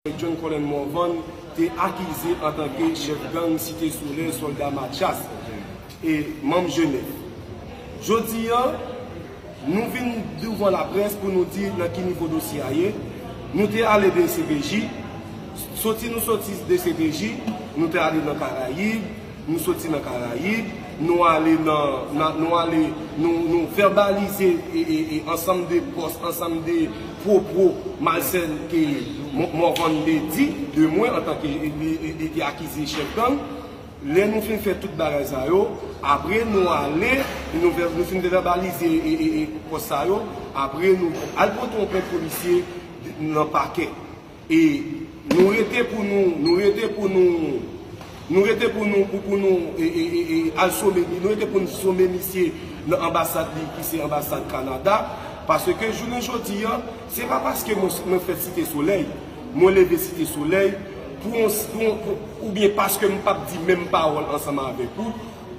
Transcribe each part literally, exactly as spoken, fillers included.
John Colin Morvan te akize antanke chèf gang Site Solèy, Sòlda Matyas, e manm Jenèf. Jodi a, nou vin douvan laprès pou nou di nan ki nivo dosye a ye. Nou te ale D C P J, soti nou soti D C P J, nou te ale nan Karayib, nou soti nan Karayib, nou ale nan, nan nou ale, nou, nou vèbalize e, e, e ansanm de pòs, ansanm de pwopo malsèn ke Mo- Morvan te di de mwen antanke e, e, e, e te akize chèf gang. Lè nou fin fè tout bagay sa yo, apre nou ale, nou, vè- nou fin vèbalize e, e, e pòs sa yo, apre nou al pote yon plent polisye nan pakè. E nou rete pou nou, nou rete pou nou, nou rete pou nou, pou, pou nou e, e, e, e, al some, nou rete pou nou some misye nan anbasad li, ki se anbasad Kanada, paske jounen jodi a, se pa paske mwen, mwen fèt Site Solèy, mwen leve Site Solèy, pou yon, pou yon, pou, oubyen paske m p ap di menm pawòl ansanm avèk ou,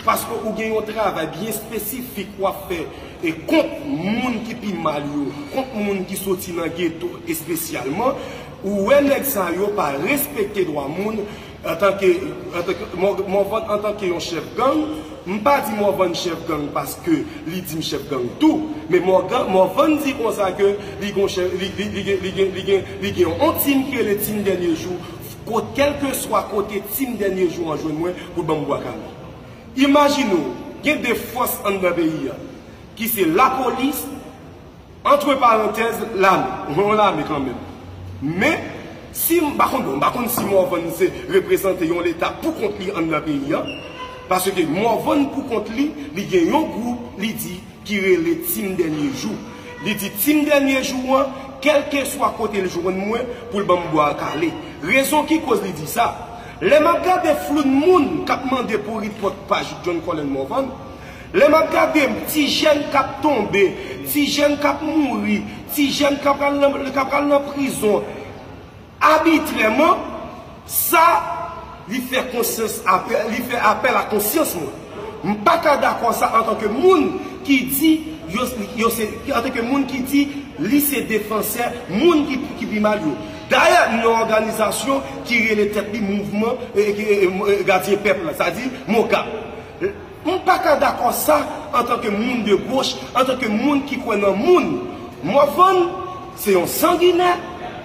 paske ou gen yon travay byen espesifik w ap fè e kont moun ki pi mal yo, kont moun ki soti nan geto espesyalman, ou wè nèg sa yo pa respekte dwa moun antanke, antanke Mò- Morvan antanke yon chèf gang. M pa di Morvan chèf gang paske li di m chèf gang tou, men Morgan- Morvan di konsa ke li gon chèf, li, li, li gen, li gen, li gen, li gen yon tim ki rele Tim Dènye Jou, kot- kèlkeswa kote Tim Dènye Jou an jwenn mwen pou l ban m bwa kale. Imajine w, gen de fòs anndan peyi a, ki se lapolis, antre parantèz, lame, yon lame kanmenm. Men, si m pa konn, bon, m pa konn si Morvan se reprezante yon leta pou kont li anndan peyi a, paske Morvan pou kont li, li gen yon gwoup, li di, ki rele Tim Dènye Jou. Li di Tim Dènye Jou an, kèlkeswa kote l jwenn mwen, pou l ban m bwa kale. Rezon ki koz li di sa? Lè m ap gade floud moun k ap mande pou repòt paj John Colin Morvan, lè m ap gade ti jèn k ap tonbe, ti jèn k ap mouri, ti jèn k ap al nan, k ap al nan prizon abitrèman, sa, li fè konsyans apè- li fè apèl a konsyans mwen. M pa ka dakò sa antanke moun ki di yo, yo se, antanke moun ki di li se defansè moun ki, ki pi mal yo. Dayè, m nan òganizasyon ki rele tèt li mouvman e, e, e, e, gadyen pèp la, sa di MOGAP. M pa ka dakò sa antanke moun de goch, antanke moun ki kwè nan moun. Morvan se yon sanginè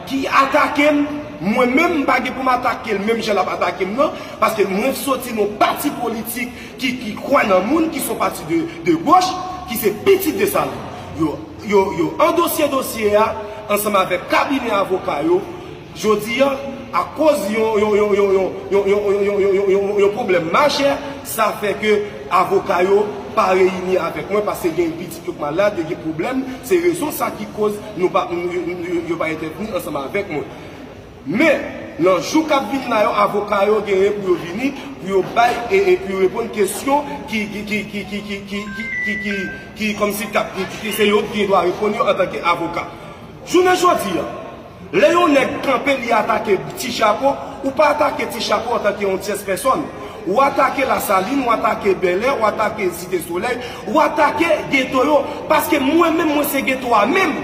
ki atake m. Mwen menm, m pa gen pou m atake l menm jan l ap atake m nan, paske mwen soti nan yon pati politik ki, ki kwè nan moun, ki se yon pati de, de goch, ki se pitit Desalin. Yo, yo, yo andose dosye a ansanm avèk kabinè avoka yo. Jodi a, akoz yon, yon, yon pwoblèm majè, sa fè ke avoka yo pa reyini avèk mwen, paske gen pitit yo k malad, yo gen pwoblèm. Se rezon sa ki koz nou pa, yo, yo, yo pa entèvni ansanm avèk mwen. Men, nan jou k ap vini la yo, avoka yo genyen pou yo vini, pou yo bay, e, e pou yo reponn kesyon ki, ki, ki, kòmsi k ap, ki, ki, ki se yo ki gen dwa reponn yo antanke avoka. Jounen jodi a, lè yon nèg kanpe, li atake Ti Chapo, ou pa atake Ti Chapo antanke yon tyès pèsòn. Ou atake Lasalin, ou atake Bèlè, ou atake Site Solèy, ou atake geto yo. Paske mwen menm, mwen se geto a menm.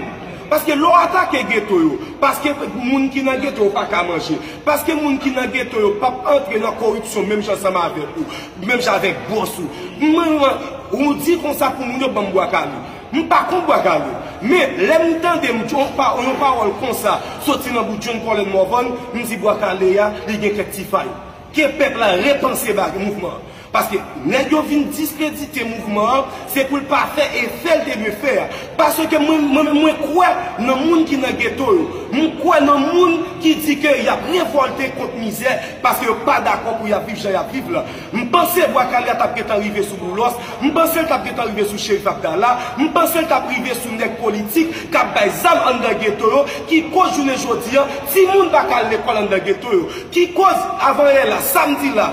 Paske lè w atake geto yo, paske moun ki nan geto yo pa ka manje, paske moun ki nan geto yo p ap antre nan koripsyon menm jan ansanm avèk ou, menm jan avèk bòs ou. Mwen, mwen, ou di konsa pou moun yo ban m bwa kale. M pa konn bwa kale. Men, lè m tande m, yon pa- yon pawòl konsa soti nan bouch John Colin Morvan, m di bwa kale a, li gen kèk ti fay. Ke pèp la repanse bagay mouvman an. Paske nèg yo vin diskredite mouvman an, se pou l pa fè efè l te dwe fè a. Paske mwen, mwen, mwen kwè nan moun ki nan geto yo. M kwè nan moun ki di ke y ap revòlte kont mizè, paske yo pa dakò pou y ap viv jan y ap viv la. M panse bwa kale a t ap gentan rive sou Boulos, m panse l t ap gentan rive sou Cherif Abdallah, m panse l t ap rive sou nèg politik k ap bay zam anndan geto yo, ki koz jounen jodi a, timoun pa ka al lekòl anndan geto yo, ki koz avanyè la, samdi la,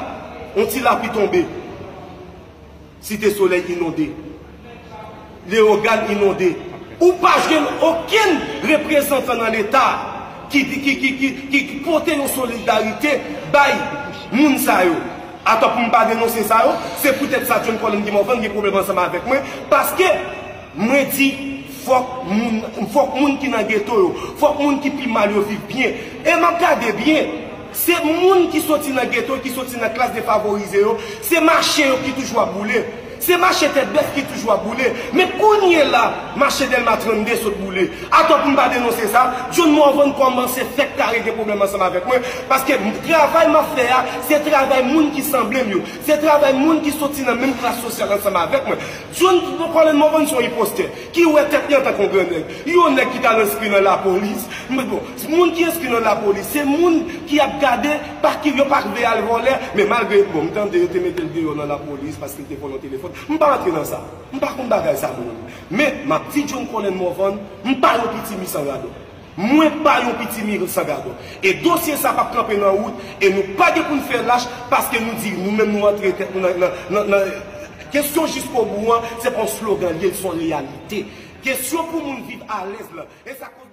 yon ti lapli tonbe. Site Solèy inonde. Leyogàn inonde. Ou pa jwenn okenn reprezantan nan Leta ki, ki, ki, ki, ki, ki, ki pote yon solidarite bay moun sa yo. Atò pou m pa denonse sa yo, se poutèt sa John Colin Guy Morvan gen pwoblèm ansanm avèk mwen, paske mwen di Fòk moun, fòk moun ki nan geto yo, fòk moun ki pi mal yo viv byen. E m ap gade byen, se moun ki soti nan geto, ki soti nan klas defavorize yo, se mache yo ki toujou ap boule. Se mache Tèt Bèf ki toujou ap boule. Men kounye la, mache Dèlma trannde sot boule. Atò pou m pa denonse sa, John Morvan kòmanse fèk kare gen pwoblèm ansanm avèk mwen, paske travay m ap fè a, se travay moun ki sanble m yo, se travay moun ki soti nan menm klas sosyal ansanm avèk mwen. John Colin Morvan se yon enpostè ki wè tèt li antanke yon gran nèg. Yon nèg ki t al enskri nan lapolis. Men bon, moun ki enskri nan lapolis, se moun ki ap gade pa ki yo pa rive al vòlè. Men malgre, bon, m tande yo te mete l deyò nan lapolis paske l te vòlè yon telefòn. M pa antre nan sa. M pa konn bagay sa, moun. Men, m ap di John Colin Morvan, m pa yon pitimi san gadon. Mwen pa yon pitimi san gadon. E dosye sa p ap kanpe nan wout, e nou pa gen pou n fè lach, paske nou di, nou menm nou antre tèt nou nan, nan, nan, nan kesyon jiskobou an, se pa yon slogan li ye, se yon reyalite. Kesyon pou moun viv alèz la. E sa koz